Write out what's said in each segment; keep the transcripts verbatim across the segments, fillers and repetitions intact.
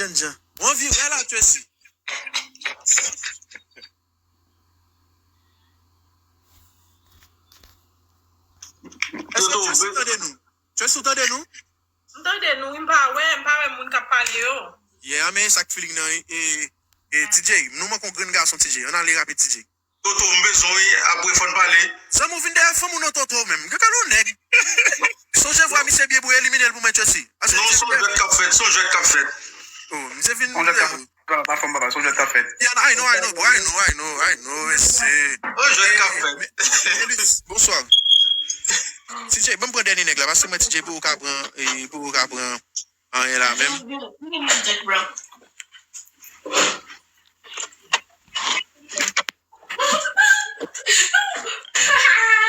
Jènjan. Ou anvi wè la, Tracy. Èske Tracy tande nou? Tracy, ou tande nou? M tande nou, wi, m pa wè, m pa wè moun k ap pale yo. Yeah, men sa k feeling nan, e, e, e, T J, nou manke yon grenn gason, T J. Ann ale rapid, T J. Toto, m bezwen w wi, apre fò n pale. Zanmi w vin dèyè fanm ou non, Toto, menm. Gen kal yon nèg. Sonje vwa misye byen pou elimine l pou mwen, Tracy. Ase non, se yon jwèt k ap fèt, se yon jwèt k ap fèt. Oh, misye vin. Yon jwèt k ap fèt, pa, pa fanm, papa, se yon jwèt k ap fèt. Yeah, I know, I know, bro, I know, I know, I know, mesye. Yon jwèt k ap fèt. Elvis, bonswa. T J, ban m pran dènye nèg la, paske mwen T J pou ou ka pran, e, pou ou ka pran anyen la menm.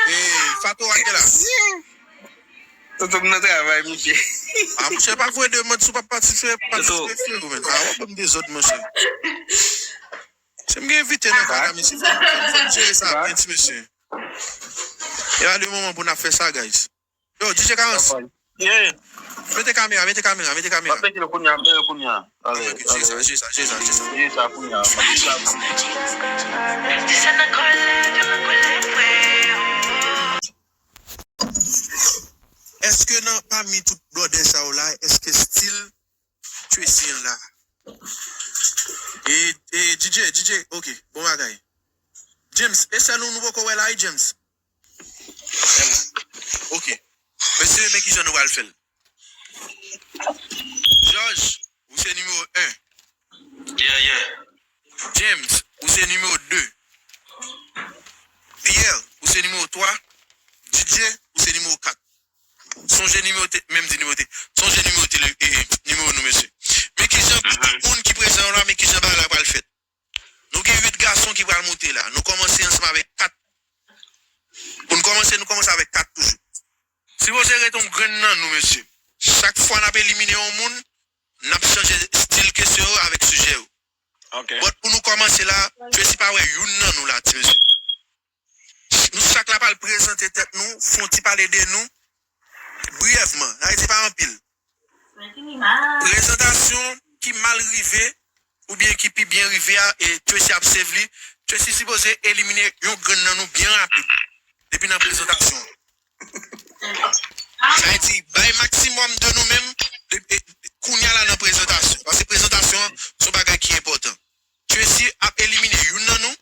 E, Fato a gen la. Toto m nan travay, monchè. A, monchè, pa voye demann si w pa patisipe, patisipe frè ou, men. A, w ap ban m dezòd, monchè. Se m gen envite nan kay la, mesye. Fò n jere sa byen, ti mesye. E a de moman pou n ap fè sa, guys. Yo, D J Karans. Yeah. Mete kamera, mete kamera, mete kamera. M ap mete l kounye a, m mete l kounye a. Ale, ok, jere sa, jere sa, jere sa, jere sa. Jere sa kounye a. Èske nan pami tout blòdè sa yo la, èske stil Tracy an la? E, e, D J, D J, ok, bon bagay. James, e sèl ou nou poko wè la, wi, James? James, ok. Mesye, men kijan nou pral fè l. George, ou se nimewo en. Yeah, yeah. James, ou se nimewo de. Pierre, ou se nimewo twa. D J, ou se nimewo kat. Sonje nimewo te, menm di nimewo te. Sonje nimewo te, e, e, nimewo nou, mesye. Men kijan, tout moun ki prezan yo la, men kijan bagay la pral fèt. Nou gen uit gason ki pral monte la. Nou kòmanse ansanm avèk kat. Pou n kòmanse, nou kòmanse avèk kat toujou. Sipoze ret yon grenn nan nou, mesye. Chak fwa n ap elimine yon moun, n ap chanje stil kesyon yo avèk sijè yo. Ok. But pou nou kòmanse la, Tracy pa wè youn nan nou la, ti mesye. Nou chak la pral prezante tèt nou, fè yon ti pale de nou, briyèvman, sa vle di pa anpil. Prezantasyon ki mal rive, oubyen ki pi byen rive a, e Tracy ap save li. Tracy sipoze elimine yon grenn nan nou byen rapid. Depi nan prezantasyon an. Sa vle di, bay maksimòm de nou menm, de, e, kounye a la nan prezantasyon. Paske prezantasyon an, se yon bagay ki enpòtan. Tracy ap elimine youn nan nou.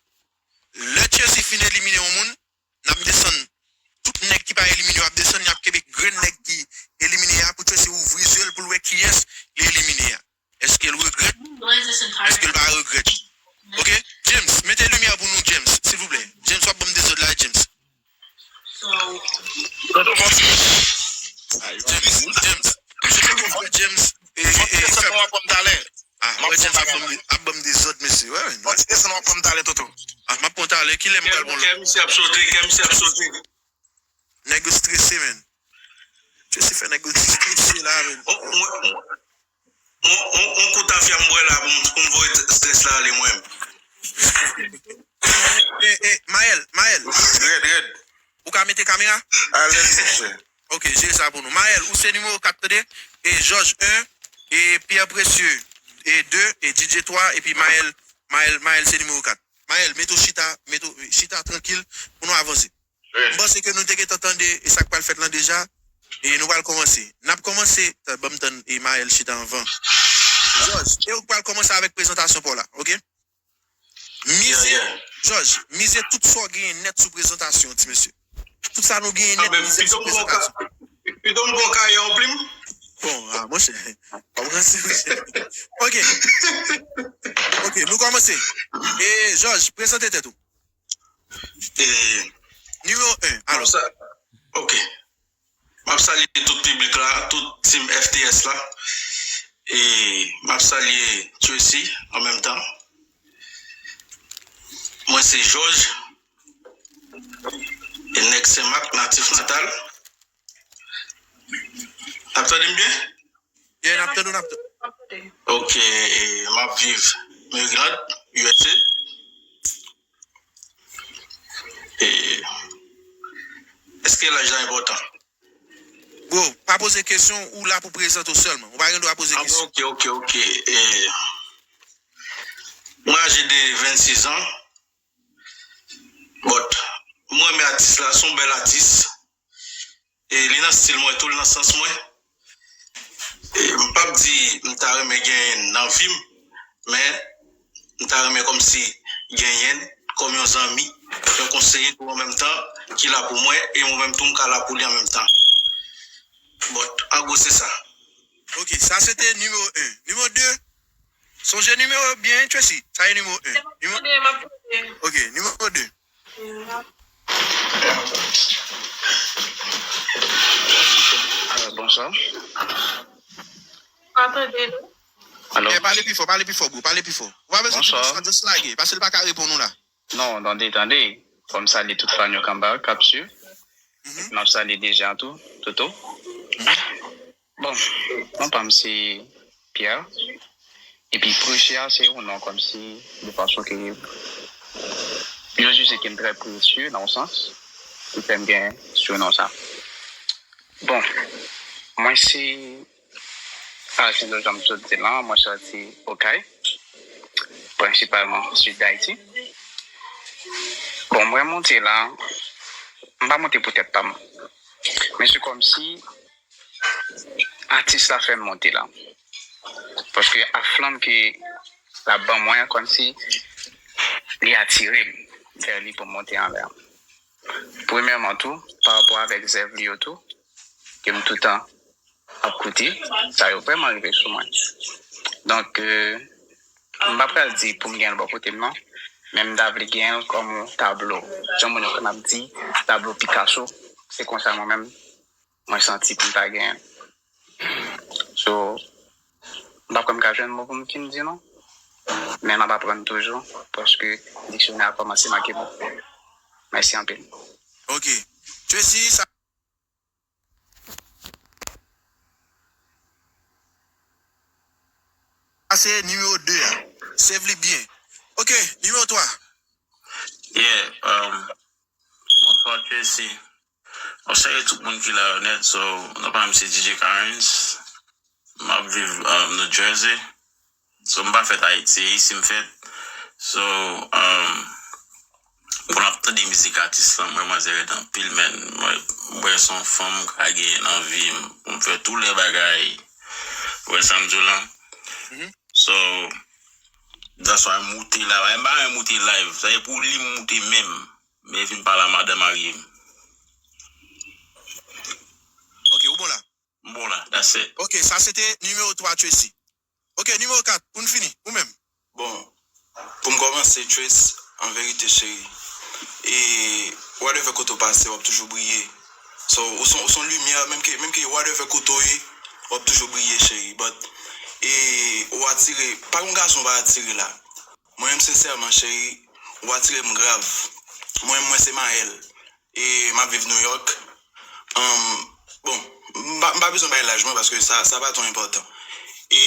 Lè Tracy fin elimine yon moun, n ap desann. Tout nèg ki pa elimine yo ap desann, y ap kenbe grenn nèg ki elimine a pou Tracy ouvri zye l pou l wè kiyès li elimine a. Èske l regrèt? Èske l pa regrèt? Ok? James, mete limyè pou nou, James, silvouplè. James, w ap ban m dezòd la, James. Tonton Fòs. James, James. James, e, e, e, Fòs, desann w ap ban m talè. Ah, wè, James ap ban m, ap ban m dezòd, mesye. Wè, wè. Fòs, desann w ap ban m talè, Toto. Ah, m ap pran talè. Kilè m pral bon? Kè misye ap sote, kè misye ap sote. Nèg yo strese, men. Tracy fè nèg yo strese la, men. On, on, on, on, on kou tafya m bwè la pou m, pou m voye t-, strès la ale mwen menm. E, e, Maël, Maël. Rèd, rèd. Ou ka mete kamera? Alèz, monchè. Ok, jere sa pou nou. Maël, ou se nimewo kat, tande? E Georges en, e Pierre Précieux, e de, e D J twa, epi Maël, Maël, Maël se nimewo kat. Maël, mete w chita, mete w, chita trankil pou nou avanse. M panse ke nou te gentan tande e sa k pral fèt lan deja. E nou pral kòmanse. N ap kòmanse, ta-, ban m tann e Maël chita anvan. Georges, e ou k pral kòmanse avèk prezantasyon pa w la, ok? Mize, Georges, mize tout sa w genyen nèt sou prezantasyon, ti mesye. Tout sa nou genyen nèt, mize sou prezantasyon. Pito m pran kayè yon plim? Bon, ah, monchè. Pa pran si, monchè. Ok. Ok, nou kòmanse. E, Georges, prezante tèt ou. E, nimewo en, alò. Ok. M ap salye tout piblik la, tout team F T S la. E m ap salye Tracy an menm tan. Mwen se Georges, e nèg Senmak, natif natal. N ap tande m byen? Yeah, n ap tande w, n ap tande w. Ok, e, m ap viv Maryland, U S A. E, èske laj la enpòtan? Bro, pa poze kesyon, ou la pou prezante w sèlman. Ou pa gen dwa poze kesyon. Ah, ok, ok, ok. E, vennsis an. But, mwen renmen atis la, se yon bèl atis. E li nan stil mwen tou, li nan sans mwen. E m p ap di m ta renmen genyen l nan vi m, men m ta renmen kòmsi genyen l kòm yon zanmi, yon konseye tou an menm tan, ki la pou mwen, e mwen menm tou m ka la pou li an menm tan. But, an gwo, se sa. Ok, sa se te nimewo en. Nimewo de, sonje nimewo byen, Tracy. Sa e nimewo en. Nimewo, ok, nimewo de. Bonswa. Pa tande nou. Alo? Eh, pale pi fò, pale pi fò, bro, pale pi fò. Ou pa bezwen di bonswa, just lage, paske l pa ka reponn ou la. Non, tande, tande. Fò m salye tout fan yo k anba k ap swiv. M ap salye deja tou, Toto. Bon, non pa m se Pierre. Epi Precious se yon non kòmsi de fason ke yo jije ke m trè presye nan yon sans ki fè m gen surnon sa. Bon, mwen se Alexandre Jean Claude Dylan, mwen soti Okay, prensipalman sid Dayiti. Bon, mwen monte la, m pa monte pou tèt pa m. Men se kòmsi atis la fè m monte la. Paske a flanm ke l ap ban mwen an, kòmsi li atire m vè li pou m monte anlè a. Premyèman tou, pa rapò avèk zèv li yo tou, ke m toutan ap koute, sa yo vrèman rive sou mwen. Donk, euh, m pa pral di pou m gen l bò kote m non, men m ta vle gen l kòm yon tablo. Jan moun yo konn ap di, tablo Picasso, se konsa mwen menm, mwen santi pou m ta gen l. So, m pa kwè m ka jwenn mo pou m fin di non, men m ap aprann toujou, paske diksyonè a kòmanse make mo. Mèsi anpil. Ok. Tracy, sa. Sa se nimewo de a. Save li byen. Ok, nimewo twa. Yeah, um, bonswa Tracy. Bon, salye tout moun ki la yo nèt. So, non pa m se D J Carens. M ap viv um, New Jersey. So, m pa fèt Ayiti, se isi m fèt. So, um, pou n ap tande mizik atis lan, mwen manzè rèd anpil, men mwen, mwen se yon fanm ka genyen nan vi m, pou m fè tout lè bagay. Ou wè sa m di w lan? So, that's why m moute la. M pa renmen moute live. Sa e pou li m moute menm. Men vin pale a madan marye m. Ok, ou bon la? M bon la, that's it. Ok, sa se te nimewo twa Tracy. Ok, nimewo kat, pou n fini, ou menm. Bon, pou m kòmanse, Trace, an verite, cheri, e whatever kote w pase, w ap toujou briye. So, ou se yon limyè, menm ke, menm ke whatever kote w ye, w ap toujou briye, cheri. But, e, ou atire, pa gen yon gason w pa atire la. Mwen menm, sensèman, cheri, ou atire m grav. Mwen menm, mwen se Maël. E m ap viv New York. Um, bon, m pa, m pa bezwen bay laj mwen paske sa, sa pa twò enpòtan. E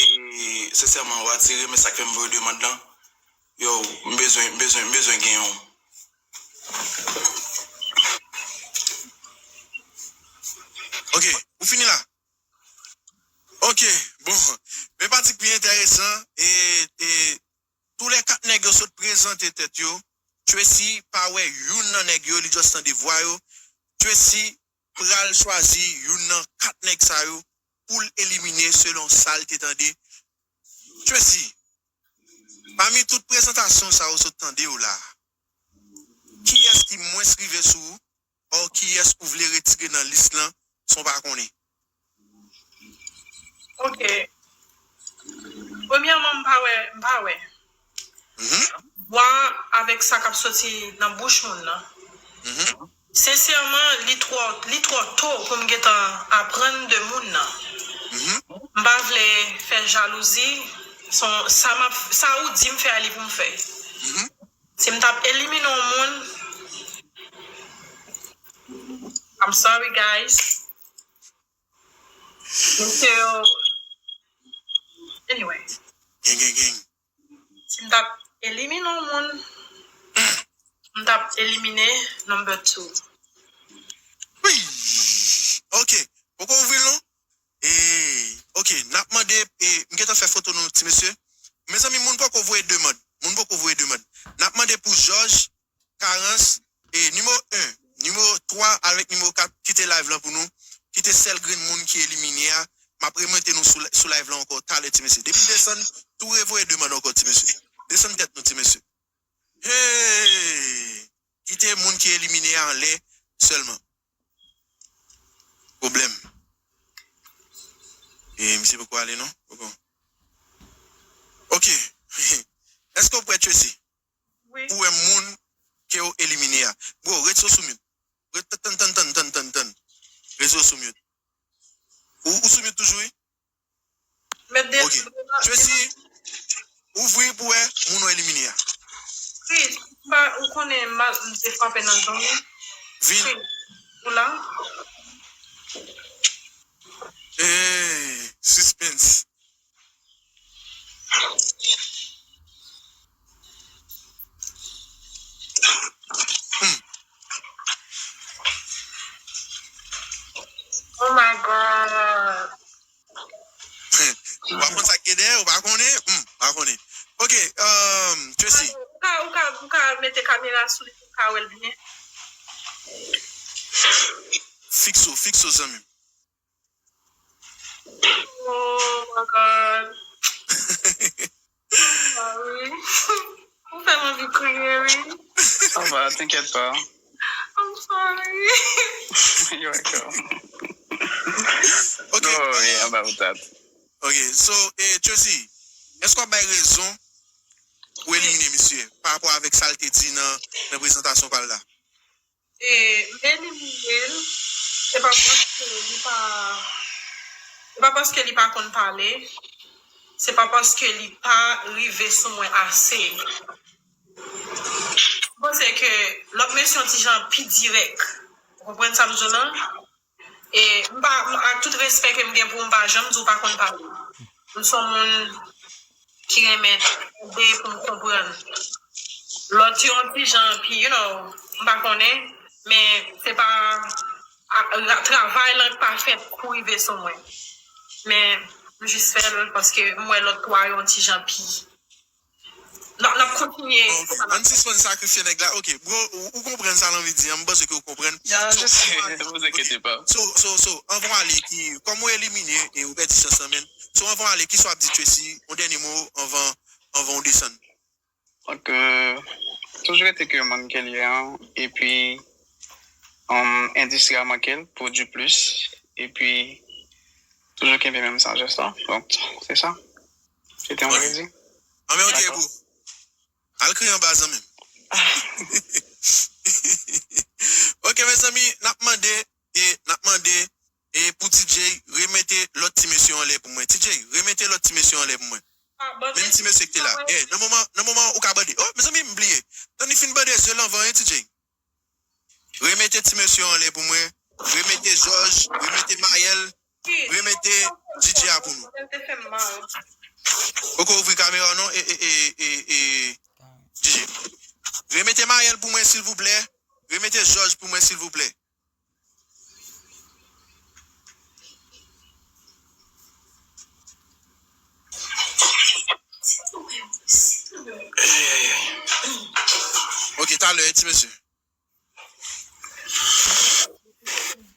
sensèman, w atire m, e sa k fè m voye demann lan. Yo, m bezwen, m bezwen, m bezwen gen yon. Ok, ou fini la? Ok, bon. Men pati k pi enteresan, e, e, tou lè kat nèg yo sot prezante tèt yo. Tracy pa wè youn nan nèg yo, li just tande vwa yo. Tracy pral chwazi youn nan kat nèg sa yo pou l elimine selon sa l te tande. Tracy, pami tout prezantasyon sa yo sot tande yo la, kiyès ki mwens rive sou ou? Or, kiyès ou vle retire nan lis lan san w pa konnen? Ok. Premyèman, m pa wè, m pa wè. Vwa avèk sa k ap soti nan bouch moun nan. Sensèman, li twò, li twò to pou m gentan aprann de moun nan. M pa vle fè jalouzi. Sa m ap, sa ou di m fè a, li pou m fè. Si m t ap elimine yon moun, I'm sorry guys. Mesye yo, anyway. Gang, gang, gang. Si m t ap elimine yon moun, m t ap elimine number two. Wi! Ok. Poko ouvri l non? E, ok, n ap mande, e, m gentan fè foto nou, ti mesye. Mezanmi, moun poko voye demann. Moun poko voye demann. N ap mande pou Jòj, Karans, e nimewo en, nimewo twa avèk nimewo kat, kite live lan pou nou. Kite sèl grenn moun ki elimine a. M ap remete nou sou, sou live lan ankò talè, ti mesye. Depi m desann, tou revoye demann ankò, ti mesye. Desann tèt nou, ti mesye. Hey! Kite moun ki elimine a anlè sèlman. Pwoblèm. E misye poko ale non? Poko. Ok. Èske w prè, Tracy? Wi. Pou wè moun ke w elimine a. Bro, rete sou mute. Rete tann, tann, tann, tann, tann, tann. Rete sou mute. Ou, ou sou mute toujou, wi? Mèt de Ok. Tracy, ouvri pou wè moun w elimine a. Chris, ou pa, ou konnen m pa, m te frape nan zòn nan. Vin. Chris, ou la? Hey, suspense. Hmm. Oh my God. Ou pa konn sa k gen dèyè, ou pa konnen? Hmm, ou pa konnen. Ok, um, Tracy. Ou ka, ou ka, ou ka mete kamera sou li pou w ka wè l byen. Fiks ou, fiks ou, zanmi m. Oh my God. Sorry. Ou fè m anvi kriye, wi. Sa va, t'inquiète pas. I'm sorry. You're welcome. Ok, Don't worry about that. Ok, so, eh, Tracy, èske w ap bay rezon pou elimine misye pa rapò avèk sa l te di nan, nan prezantasyon pa l la? E m elimine l, se pa paske li pa, se pa paske li pa konn pale, se pa paske li pa rive sou mwen ase. M panse ke lòt mesye yon ti jan pi dirèk. Ou konprann sa m di w lan? E m pa, m, ak tout respè ke m gen pou ou, m pa janm di w pa konn pale. M se yon moun ki renmen tande pou m konprann. Lòt yo yon ti jan pi, you know, m pa konnen, men se pa a, a, travay lan pa fèt pou rive sou mwen. Men m jis fè l paske m wè lòt twa yo yon ti jan pi. N ap, n ap kontinye. Ok, ann sispann sakrifye nèg la. Ok, bro, ou, ou konprann sa l anvi di an, m panse ke ou konprann. So, so, so, so, anvan w ale, ki, kòm ou elimine e ou pèdi chans lan, men, so, anvan w ale, kisa w ap di Tracy, yon dènye mo anvan, anvan w desann? Donk, euh, toujou rete ke moun ke l ye an, epi, um, endistri a manke l, pwodui plis, epi toujou kenbe menm sajès la. Donk, se sa. Se te yon plezi. Anben, ok, bro. Al kriye anba, zanmi m. Ok, mezanmi, n ap mande, e, n ap mande, e, pou T J remete lòt ti mesye anlè pou mwen. T J, remete lòt ti mesye anlè pou mwen. Menm ti mesye ki te la. E, nan moman, nan moman ou ka bande. Oh, mezanmi, m bliye. Tann li fin bande zye l anvan, wi, T J. Remete ti mesye anlè pou mwen. Remete Jòj, remete Mayèl, remete D J a pou nou. Poko ouvri kamera w non, e, e, e, e, e, D J. Remete Mayèl pou mwen, silvouplè. Remete Jòj pou mwen, silvouplè. Ey, ey, ey. Ok, talè, ti mesye.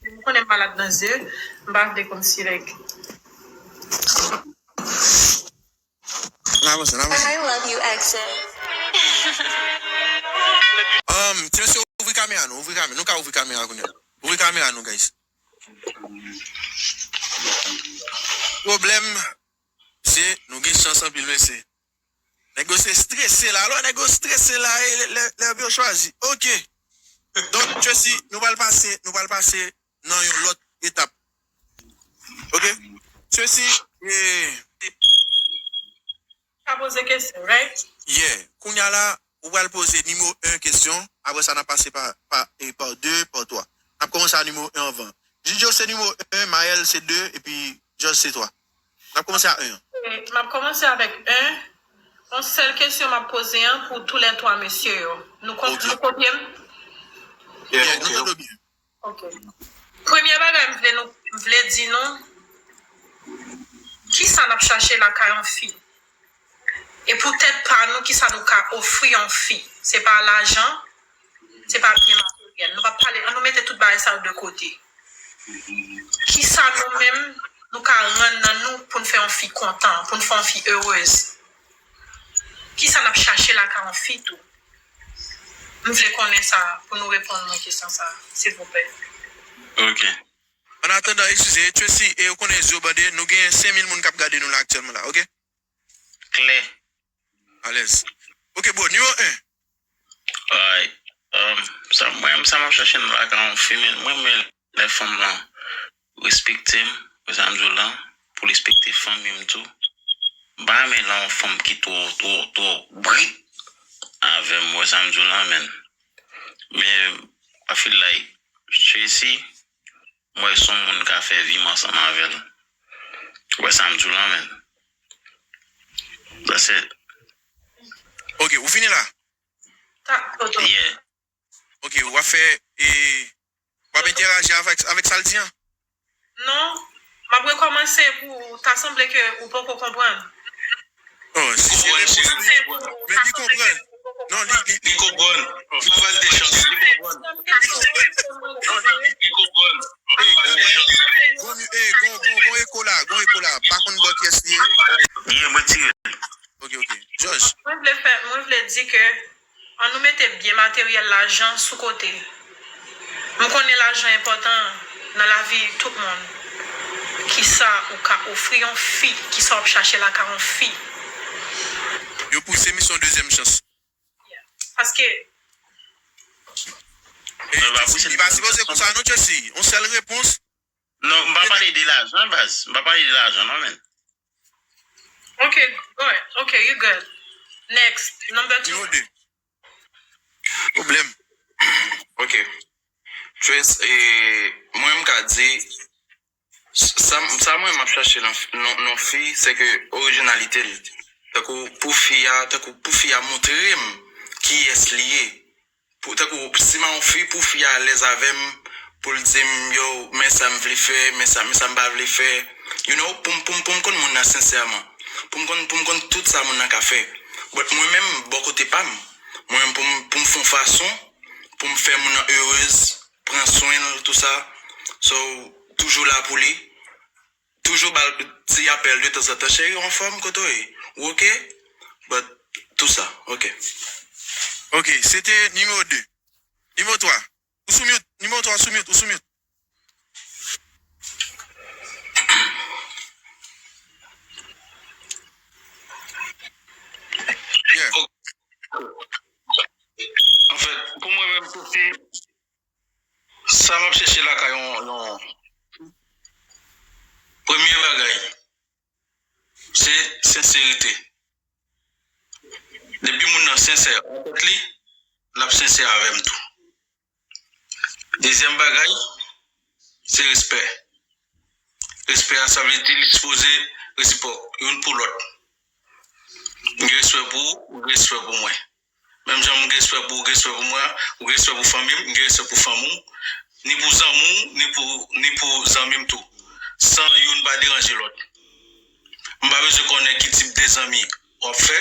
M konnen m malad nan zye, m pa vle kòmsi like. N avanse, n avanse. I love you, exit. Um, ti mesye, ouvri kamera nou, ouvri kamera. Nou ka ouvri kamera kounye a. Ouvri kamera nou, guys. Pwoblèm, se nou gen chans anpil, mesye. Nèg yo se strese la. Alò, nèg yo strese la, e lè, lè, lè yo chwazi. Ok. Donk, Tracy, nou pral pase, nou pral pase nan yon lòt etap. Ok? Tracy, e, Ka poze kesyon, right? Yeah. Kounye a la, ou pral poze nimewo en kesyon. Apre sa, n ap pase pa, pa, e, pa de, pa twa. N ap kòmanse a nimewo en anvan. Djidjo se nimewo en, Mayèl se de, epi Jòj se twa. N ap kòmanse a en an. E, m ap kòmanse avèk en. Yon sèl kesyon m ap poze an pou toulètwa mesye yo. Nou konp-, Ok. Nou kopye m? Yeah, nou tande w byen. Ok. Premye bagay m vle nou, m vle di nou, kisa n ap chache lakay yon fi? E pou tèt pa nou, kisa nou ka ofri yon fi? Se pa lajan, se pa byen materyèl. Nou pa pale, an nou mete tout bagay sa yo de kote. Kisa nou menm, nou ka rann nan nou pou n fè yon fi kontan, pou n fè yon fi erez? Kisa n ap chache lakay yon fi tou? M vle konnen sa pou nou reponn mwen kesyon sa, silvouplè. Ok. An atandan, eskize, Tracy, e ou konnen zye w bande, nou gen senk mil moun k ap gade nou la aktyèlman la, ok? Klè. Alèz. Ok, bro, nimewo en. Alright. Um, sa, mwen, sa m ap chache nan lakay yon fi, men mwen, mwen, lè fanm lan respekte m, wè sa m di w lan, pou l respekte fanmi m tou. M pa renmen lè yon fanm ki twò, twò, twò brit avè m, wè sa m di w lan, men. Men, I feel like Tracy, m wè se yon moun ka fè vi m ansanm avè l. Ou wè sa m di w lan, men. That's it. Ok, ou fini la? Ta, oto. Yeah. Ok, w ap fè, e, w ap entèyaji avèk, avèk sa l di an? Non, m ap rekòmanse pou ta sanble ke ou poko konprann. Oh, si se repons li, men li konprann. Non, li, li, li konprann. Fè l de chans, li konprann. Non, li, li konprann. Gon, gon, gon, gon eko la, gon eko la. M pa konn bò kiyès li ye. Li ye, mwen tire. Ok, ok. Jòj. Mwen vle fè, mwen vle di ke an nou mete byen materyèl lajan sou kote. M konnen lajan enpòtan nan lavi tout moun. Kisa ou ka ofri yon fi? Kisa w ap chache lakay yon fi? Yo pouse misyon dezyèm chans. Paske Li pa sipoze konsa non, Tracy. Yon sèl repons. Non, m pa pale de lajan, baz. M pa pale de lajan, non, men. Ok, go ahead. Ok, you good. Next, number two. Nimewo de. Pwoblèm. Ok. Trace, e, mwen, m ka di, sa, sa mwen, m ap chache nan, nan, nan fi, se ke orijinalite l. Tankou pou fi a, tankou pou fi a montre m kiyès li ye. Pou, tankou, si m a yon fi, pou fi a alèz avè m, pou l di m, yo, men sa m vle fè, men sa, men sa m pa vle fè. You know, pou m, pou m, pou m konn moun nan sensèman. Pou m konn, pou m konn tout sa moun nan ka fè. But mwen menm, bò kote pa m, mwen menm pou m, pou m fè yon fason, pou m fè moun nan erez, pran swen l, tout sa. So, toujou la pou li. Toujou ba l ti apèl de tanzantan, cheri, w anfòm, kote w ye? Ou oke? But, tout sa, oke. Ok, se te nimewo de. Nimewo twa. Ou sou mute. Nimewo twa, ou sou mute, ou sou mute. Yeah. Anfèt, pou mwen menm, se Sa m ap chèche lakay yon, yon premye bagay, se senserite. Depi moun nan sensè an tèt li, l ap sensè avè m tou. Dezyèm bagay, se respè. Respè a, sa vle di li sipoze resipwòk youn pou lòt. M gen respè pou ou, ou gen respè pou mwen. Menm jan m gen respè pou ou, ou gen respè pou mwen, ou gen respè pou fanmi m, m gen respè pou fanmi w, ni pou zanmi w, ni pou, ni pou zanmi m tou. San youn pa deranje lòt. M pa bezwen konnen ki tip de zanmi w ap fè,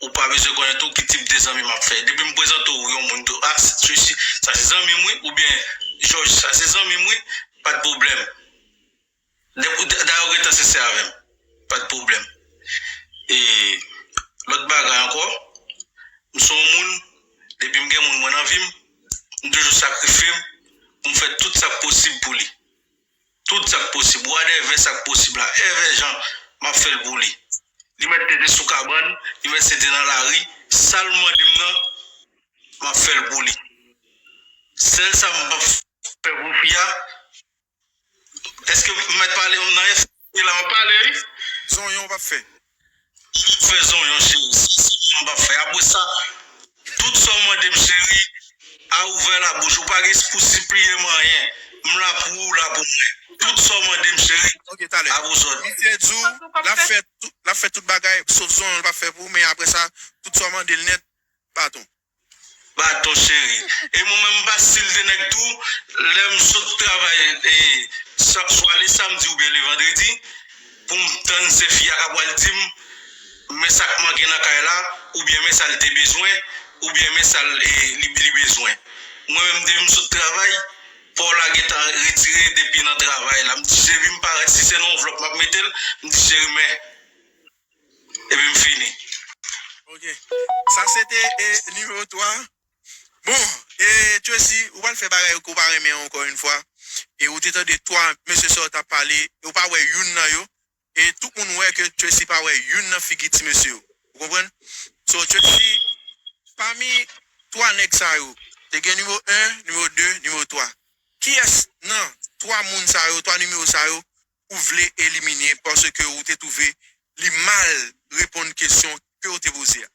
ou pa bezwen konnen tou ki tip de zanmi m ap fè. Depi m prezante w yon moun tou, ah, se Tracy, sa se zanmi m wi, oubyen Jòj, sa se zanmi m wi, pa t pwoblèm. Dayè ou gentan sensè avè m, pa t pwoblèm. E lòt bagay ankò, m se yon moun, depi m gen moun mwen nan vi m, m toujou sakrifye m pou m fè tout sa k posib pou li. Tout sa k posib, whatever sa k posib la, ever jan m ap fè l pou li. Li mèt tete sou kabann, li mèt tete nan lari, sa l mande m nan, m ap fè l pou li. Sèl sa m p ap fè pou fi a, Èske m mèt pale nan F la m ap pale wi. Zonyon w p ap fè. Fè zonyon cheri, se zonyon m p ap fè. Apre sa, tout sa w mande m cheri, a ouvè labouch, ou pa gen pou sipliye m anyen. M la pou ou, ou la pou mwen. Tout sa w mande m cheri, a pou zòd. Misye di w l ap fè tout, l ap fè tout bagay sof zonyon l p ap fè pou ou, men apre sa, tout sa w mande l nèt, baton. Baton cheri. E mwen menm m pa stil de nèg tou, lè m sot travay e swa le samdi oubyen le vandredi, pou m tann se fi a k ap pral di m Men sa k manke nan kay la, oubyen men sa l te bezwen, oubyen men sa l, e, li, li bezwen. Mwen menm, depi m sot travay, pa w la gentan retire depi nan travay la. M di, "Cheri, m parèt, si se nan anvlòp m ap mete l," m di, "Cheri, men," epi m fini. Ok. Sa se te, e, nimewo twa. Bon, e, Tracy, ou pral fè bagay ke w pa renmen ankò yon fwa. E ou te tande twa mesye sa yo t ap pale, e ou pa wè youn nan yo. E tout moun wè ke Tracy pa wè youn nan figi ti mesye yo. Ou konprann? So, Tracy, pami twa nèg sa yo, te gen nimewo en, nimewo de, nimewo twa. Kiyès nan twa moun sa yo, twa nimewo sa yo, ou vle elimine paske ou te twouve li mal reponn kesyon ke w te poze a?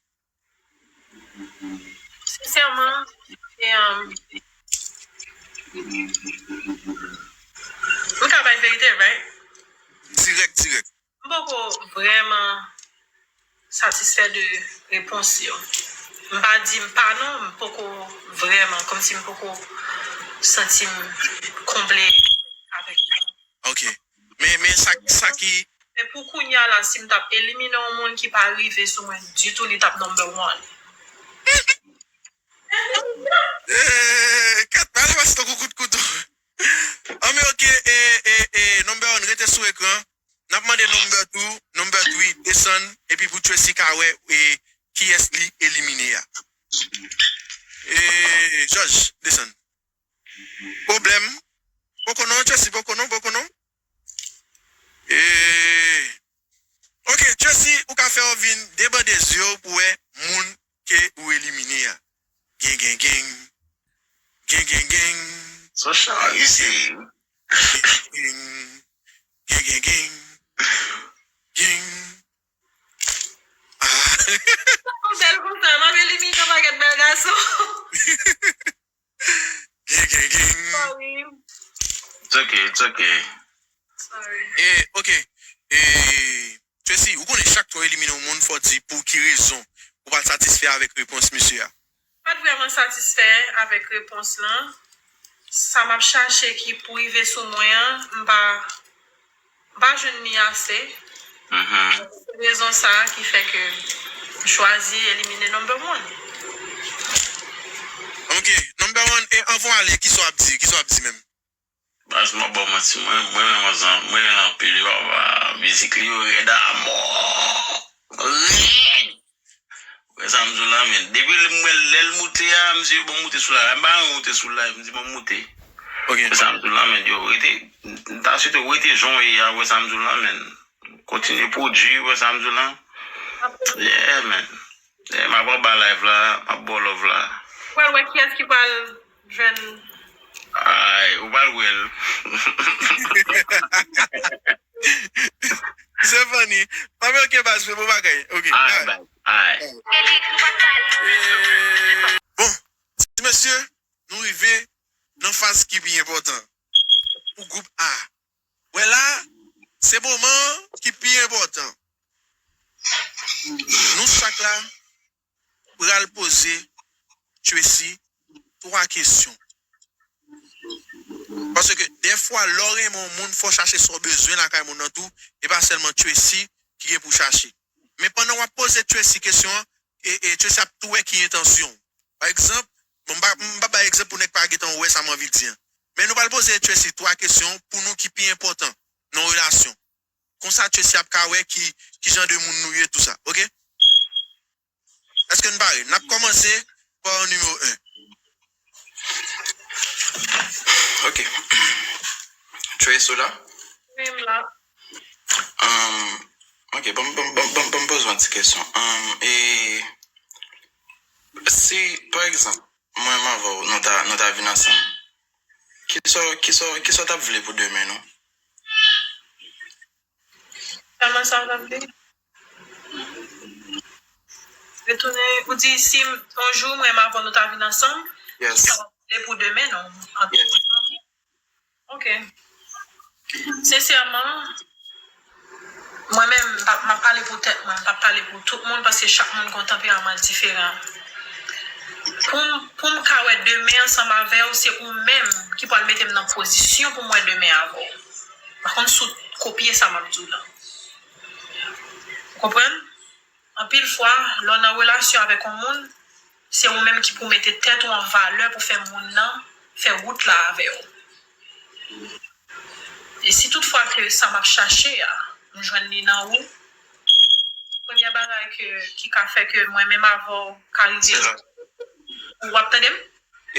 Sensèman, e, um, m ka bay verite, right? Dirèk, dirèk. M poko vrèman satisfè de repons yo. M pa di m pa non, m poko vrèman, kòmsi m poko santi m konble avèk li. Ok. Men, men sa, sa ki Men pou kounye a la, si m t ap elimine yon moun ki pa rive sou mwen ditou, li t ap number one. Eh, kat pale bas tankou kout kouto. Anben, ok, e, e, e, number one, rete sou ekran. N ap mande number two, number three, desann, epi pou Tracy ka wè, e, kiyès li elimine a. E, Jòj, desann. Pwoblèm. Poko non, Tracy, poko non, poko non. E, ok, Tracy, ou ka fè yo vin debande zye w pou wè moun ke ou elimine a. Gen, gen, gen. Gen, gen, gen. Social, you see. Gen, gen, gen. Gen, gen, gen. Gen. Ah. Bèl konsa, m ap elimine yon pakèt bèl gason. Gen, gen, gen. Sorry. It's okay, it's okay. Sorry. E, ok. E, Tracy, ou konnen chak fwa w elimine yon moun, fò w di pou ki rezon ou pa t satisfè avèk repons misye a. M pa t vrèman satisfè avèk repons lan. Sa m ap chache ki pou rive sou mwen an, m pa, m pa jwenn li ase. Mhm. Se rezon sa a ki fè ke m chwazi elimine number one. Ok, number one, e anvan w ale, kisa w ap di? Kisa w ap di menm? Baz, m ap ba w manti, mwen, mwen renmen manzè an, mwen renmen l anpil, wi, papa. Mizik li yo rèd amò. Rèd! Wè sa m di w la, men. Depi l, m wè l, lè l moute a, m di, "Bon, moute sou live." M pa renmen moute sou live, m di, "Bon, moute." Ok. Wè sa m di w la, men. Yo, rete, m ta swete w rete jan w ye a, wè sa m di w la, men. Kontinye pwodui, wè sa m di w la. Yeah, man. Yeah, m ap anba live la, m ap ba w love la. Ou pral wè kiyès ki pral jwenn. Ay, ou pral wè l. Se funny. Anben, ok, baz, se bon bagay. Ok. Ay, baz. Ay. Bon, ti mesye, nou rive nan faz ki pi enpòtan pou gwoup A. Wè la, se moman ki pi enpòtan. Nou chak la pral poze Tracy twa kesyon. Paske dèfwa, lè w renmen yon moun, fò w chache sa w bezwen lakay moun nan tou, e pa sèlman Tracy ki gen pou chache. Men pandan w ap poze Tracy kesyon an, e, e Tracy ap tou wè ki entansyon w. Pa egzanp, bon, m pa, m pa bay egzanp pou nèg pa gentan wè sa m anvi di an. Men nou pral poze Tracy twa kesyon pou nou ki pi enpòtan nan relasyon. Konsa Tracy ap ka wè ki, ki jan de moun nou ye, tou sa. Ok? Èske n pare? N ap kòmanse pa nimewo en. Ok. Tracy, ou la? Wi, m la. Um, ok, ban m, ban m, ban m, ban m, ban m poze w yon ti kesyon. Um, e si, pa egzanp, mwen menm avè w, nou ta, nou ta vin ansanm, kisa, kisa, kisa w t ap vle pou demen nou? Kòman sa w t ap vle? Retounen, ou di si m, yon jou mwen menm avè w nou ta vin ansanm, yes, kisa w ap vle pou demen nou? Yes. Ok. Sensèman, mwen menm, m p ap, m ap pale pou tèt mwen, m p ap pale pou tout moun, paske chak moun gen yon tanperaman diferan. Pou m, pou m ka wè demen ansanm avè w, se ou menm ki pral mete m nan pozisyon pou m wè demen avè w. M pa konn si w kopye sa m ap di w lan. Ou konprann? Anpil fwa, lè w nan relasyon avèk yon moun, se ou menm ki pou mete tèt ou an valè pou fè moun nan fè wout la avè w. E si tout fwa ke sa m ap chache a, m jwenn li nan ou, premyè bagay ke, ki ka fè ke mwen menm avè w ka rive, w ap tande m?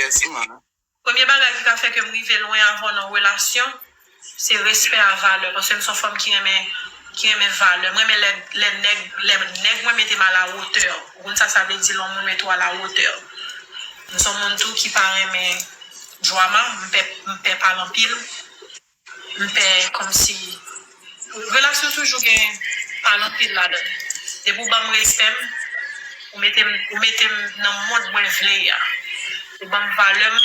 Yes, man. Premye bagay ki ka fè ke m rive lwen avè w nan relasyon, se respè a valè. Paske m se yon fanm ki renmen, ki renmen valè. M renmen lè, lè nèg, lè nèg mwen mete m a la wotè. Ou konn sa sa vle di lè yon moun mete w a la wotè. M se yon moun tou ki pa renmen drama, m pè, m pè pale anpil. M pè kòmsi relasyon toujou gen pale anpil ladan l. Depi w ban m respè m, ou mete m, ou mete m nan mond mwen vle a. Ou ban m valè m,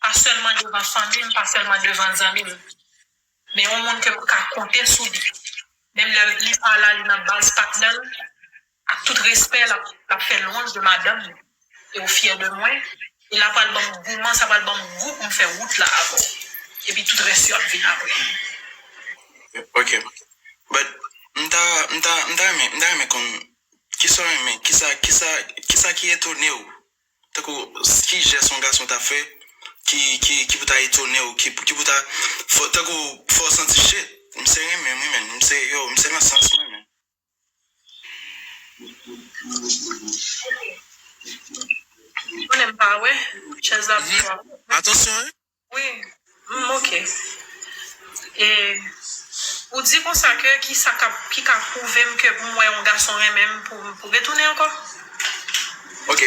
pa sèlman devan fanmi m, pa sèlman devan zanmi m. Men yon moun ke m ka konte sou li. Menm lè li pa la, li nan baz patnè l, ak tout respè, l ap, l ap fè lwanj de madanm li. E ou fyè de mwen. E l ap pral ban m gouman, sa pral ban m gou pou m fè wout la avè w. Epi tout rès yo ap vin apre. Ok. But, m ta, m ta, m ta renmen, m ta renmen konn, kisa w renmen, kisa, kisa, kisa ki etone w? Tankou, ki jès yon gason ta fè, ki, ki, ki pou ta etone w, ki, ki pou ta, fè, tankou, fè w santi shit. M se renmen, wi, men, m se, yo, m se nan sans mwen, men. Konnen m pa wè. Chèz la pi. Atansyon, wi. Wi. Mm, ok. E ou di konsa ke ki sa k ap, ki ka pwouve m ke pou m wè yon gason renmen m pou, pou retounen ankò? Ok.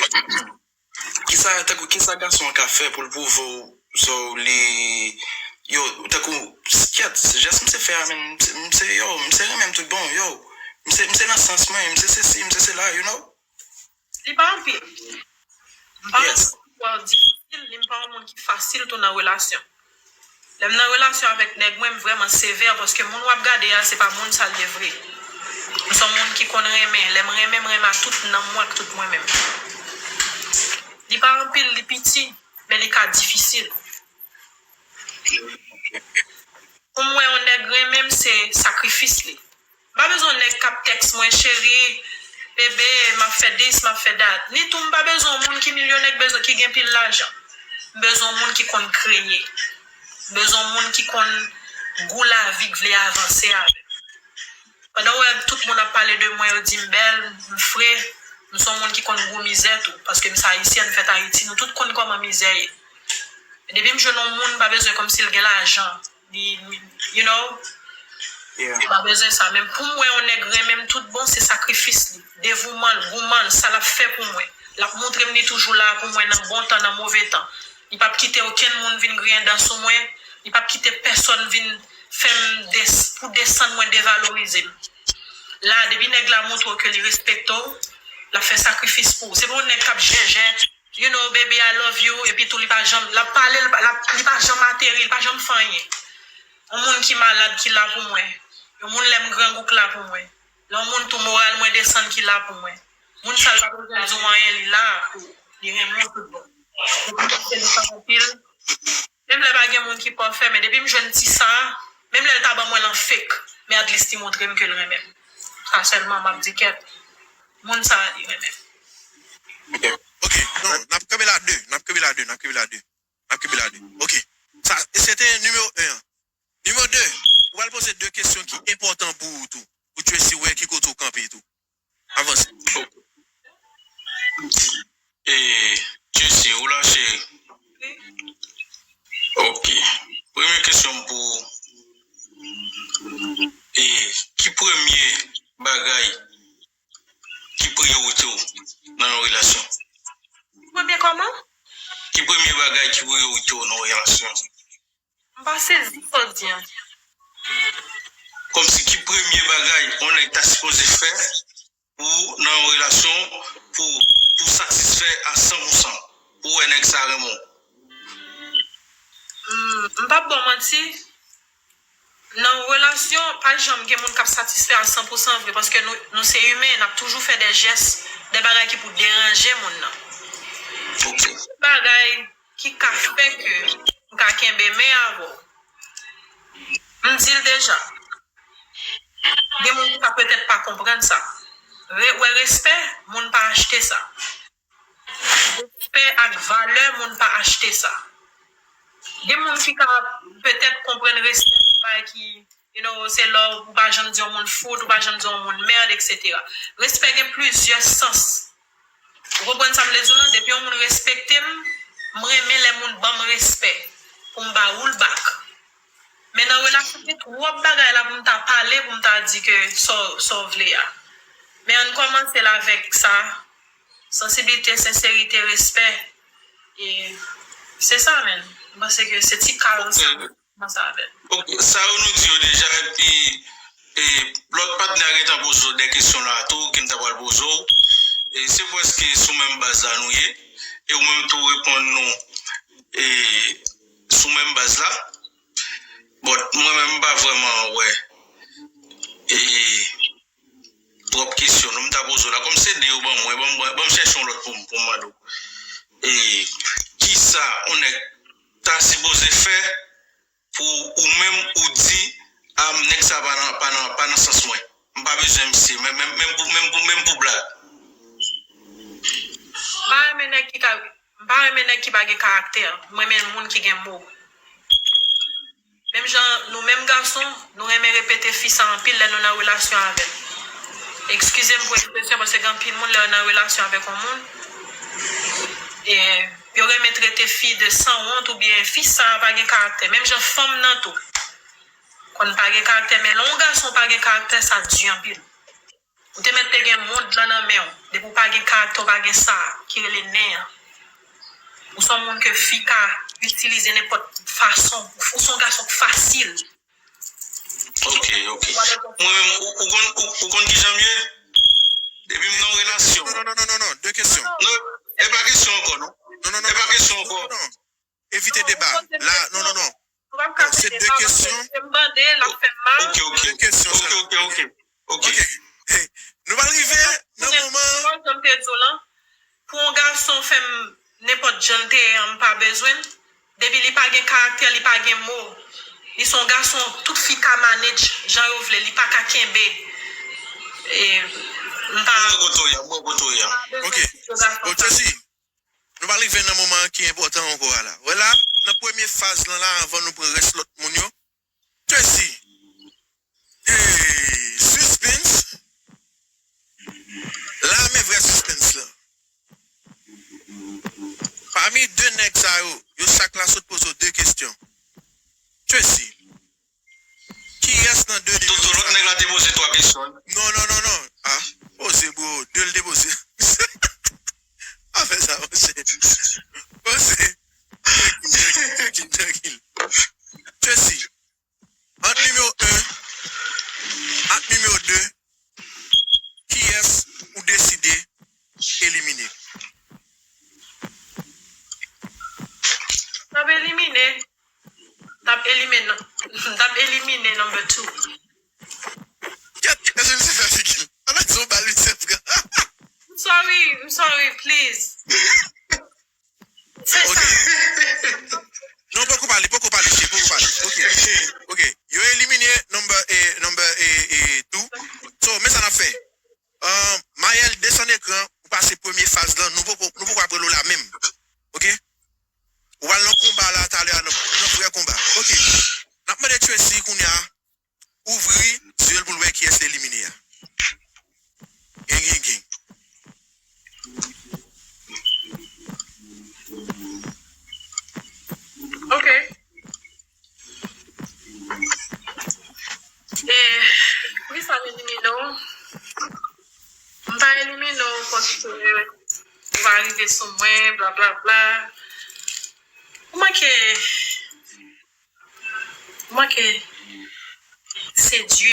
Kisa, tankou, kisa gason an ka fè pou l pwouve w, so, li, yo, tankou, kèt, jès misye fè a, men, misye, yo, misye renmen m tout bon, yo, misye, misye nan sans mwen, misye sesi, misye sela, you know? Li pa anpil. M pa yon moun ki twò difisil, ni m pa yon moun ki fasil tou nan relasyon. Lè m nan relasyon avèk nèg mwen, m vrèman sevè paske moun w ap gade a, se pa moun sa l ye vre. M se yon moun ki konn renmen. Lè m renmen, m renmen ak tout nanm mwen, ak tout mwen menm. Li pa anpil, li piti, men li ka difisil. Pou m wè yon nèg renmen m, se sakrifis li. M pa bezwen nèg k ap tèks mwen, cheri, bebe, m ap fè this, m ap fè that. Ni tou, m pa bezwen yon moun ki milyonè, k bezwen, ki gen pil lajan. M bezwen yon moun ki konn kreye. M bezwen yon moun ki konn gou lavi, k vle avanse avè m. Pandan w wè tout moun ap pale de mwen, yo di m bèl, m fre, m se yon moun ki konn gou mizè tou. Paske m se ayisyèn, m fèt Ayiti, nou tout konn kòman mizè ye. Depi m jwenn yon moun, m pa bezwen kòmsi l gen lajan. Li, li, you know? Yeah. Li pa bezwen sa. Men pou m wè yon nèg renmen m tout bon, se sakrifis li, devouman l, gouman l, sa l ap fè pou mwen. L ap montre m li toujou la pou mwen nan bon tan, nan move tan. Li p ap kite okenn moun vin griyen dan sou mwen. Li p ap kite pèsonn vin fè m des-, pou desann mwen, devalorize m. La, depi nèg la montre w ke li respekte w, l ap fè sakrifis pou ou. Se pa yon nèg k ap jèjè, you know, baby, I love you, epi tou li pa janm, l ap pale, l pa, l ap, li pa janm ateri, li pa janm fè anyen. Yon moun ki malad ki la pou mwen. Yon moun lè m grangou k la pou mwen. Lè yon moun tou moral mwen desann ki la pou mwen. Moun sa l pa bezwen di w anyen, li la pou ou. Li renmen w tout bon. Depi w pase li pa anpil. Menm lè pa gen moun ki pafè, men depi m jwenn ti sa, menm lè l ta ban mwen lan fake, men at least li montre m ke l renmen m. Sa sèlman m ap di kèt. Moun sa a, li renmen m. Ok, non, n ap kanpe la de, n ap kanpe la de, n ap kanpe la de. N ap kanpe la de. Ok. Sa, se te nimewo en an. Nimewo de, ou pral poze de kesyon ki enpòtan pou ou tou. Pou Tracy wè ki kote ou kanpe tou. Avanse. E, Tracy, ou la, cheri? Ok. Premye kesyon m pou ou. E, ki premye bagay ki priyorite w nan yon relasyon? Premye kòman? Ki premye bagay ki priyorite w nan yon relasyon? M pa sezi sa w di an. Kòmsi ki premye bagay yon nèg ta sipoze fè pou nan yon relasyon pou, pou satisfè a san pou san, pou wè nèg sa renmen w? Hmm, m p ap ba w manti. Nan yon relasyon, pa janm gen moun k ap satisfè a san pou san vre, paske nou, nou se imen, n ap toujou fè de jès, de bagay ki pou deranje moun nan. Ok. Bagay ki ka fè ke m ka kenbe men avè w. M di l deja. Gen moun ki ka petèt pa konprann sa. Re- wè respè, moun pa achte sa. Respè ak valè, moun pa achte sa. Gen moun ki ka petèt konprann respè se yon bagay ki, you know, se lè ou pa janm di yon moun fout, ou pa janm di yon moun mèd, et cetera. Respè gen plizyè sans. Ou konprann sa m vle di w lan? Depi yon moun respekte m, m renmen lè moun ban m respè pou m ba ou l back. Men nan relasyon, gen twòp bagay la pou m ta pale, pou m ta di ke sa w- sa w vle a. Men ann kòmanse l avèk sa, sansiblite, senserite, respè. E se sa, menm. M panse ke se ti kal sa. Kòmanse avè l. Ok, sa yo nou di yo deja, epi e, lòt patnè a gentan poze w de kesyon la tou, ke m ta pral poze w. E se prèske sou menm baz la nou ye. E ou menm tou reponn nou e, sou menm baz la. But mwen menm m pa vrèman wè e, twòp kesyon non m ta poze w la. Kòm se de yo ban mwen, ban m, ban m chèche yon lòt pou m, pou m mande w. E kisa yon nèg ta sipoze fè pou ou menm ou di, a, nèg sa pa nan, pa nan, pa nan sans mwen. M pa bezwen misye, menm, menm, menm pou, menm pou, menm pou blag. M pa renmen nèg ki ka, m pa renmen nèg ki pa gen karaktè. M renmen moun ki gen mo. Menm jan nou menm gason, nou renmen repete fi sa anpil lè nou nan relasyon avè l. Eskize m pou ekspresyon, paske gen anpil moun lè yo nan relasyon avèk yon moun, e yo renmen trete fi de sanwont oubyen fi sa a pa gen karaktè. Menm jan fanm nan tou. Konn pa gen karaktè, men lè yon gason pa gen karaktè, sa di anpil. Ou te mèt te gen mond lan nan men w. Depi w pa gen karaktè, w pa gen sa ki rele nen an. Ou se yon moun ke fi ka itilize nenpòt fason. Ou se yon gason k fasil. Ok, ok. Mwen menm, ou, ou konn, ou, ou konn kijan m ye? Depi m nan yon relasyon. Non, non, non, non, non, non. De kesyon. Non, e pa kesyon ankò, non. Non, non, non. E pa kesyon ankò. Non, non. Evite deba. La, non, non, non. Non, se de kesyon. M bande, l ap fè m mal. Ok, ok. De kesyon sa. Ok, ok, ok. Ok. Ok. Hey, nou pral rive nan moman. Jan m te di w lan, pou yon gason fè m nenpòt jan l te ye an, m pa bezwen l. Depi li pa gen karaktè, li pa gen mo. Li se yon gason, tout fi ka manage jan yo vle, li pa ka kenbe. E, m pa. M wè kote w ye, m wè kote w ye. Ok. Bon, Tracy, nou pral rive nan moman ki enpòtan ankò a la. Wè la, nan premye faz lan la, anvan nou pran rès lòt moun yo. Tracy, hey, suspense. La, men vrè suspense lan. Pami de nèg sa yo, yo chak la sot poze w de kesyon. Tracy, kiyès nan de nèg yo? Toto, lòt nèg la te poze twa kesyon. Non, non, non, non. Ah, poze, bro. De l te poze. Pa fè sa, monchè. Poze. Tracy, ant nimewo en ak nimewo de, kiyès ou deside elimine? M ap elimine. M ap elimine, m ap elimine number two. Kèt, èske misye fè figi l? Ala di yon bal misye pran. I'm sorry, I'm sorry, please. Se sa. Non, poko pale, poko pale, che, poko pale. Ok. Ok. Yo elimine number, eh, number, eh, eh, two. So, men sa n ap fè. Uh, Maël, desann ekran, ou pase premye faz lan, nou poko, nou poko ap rele w la menm. Ok? Ou pral nan konba la talè a, nan, nan vrè konba. Ok. N ap mande Tracy kounye a, ouvri zye l pou l wè kiyès l elimine a. Gen, gen, gen. Ok. E, poukisa m elimine w? M pa elimine w paske ou pa rive sou mwen, blablabla. Ou manke, ou manke sedui.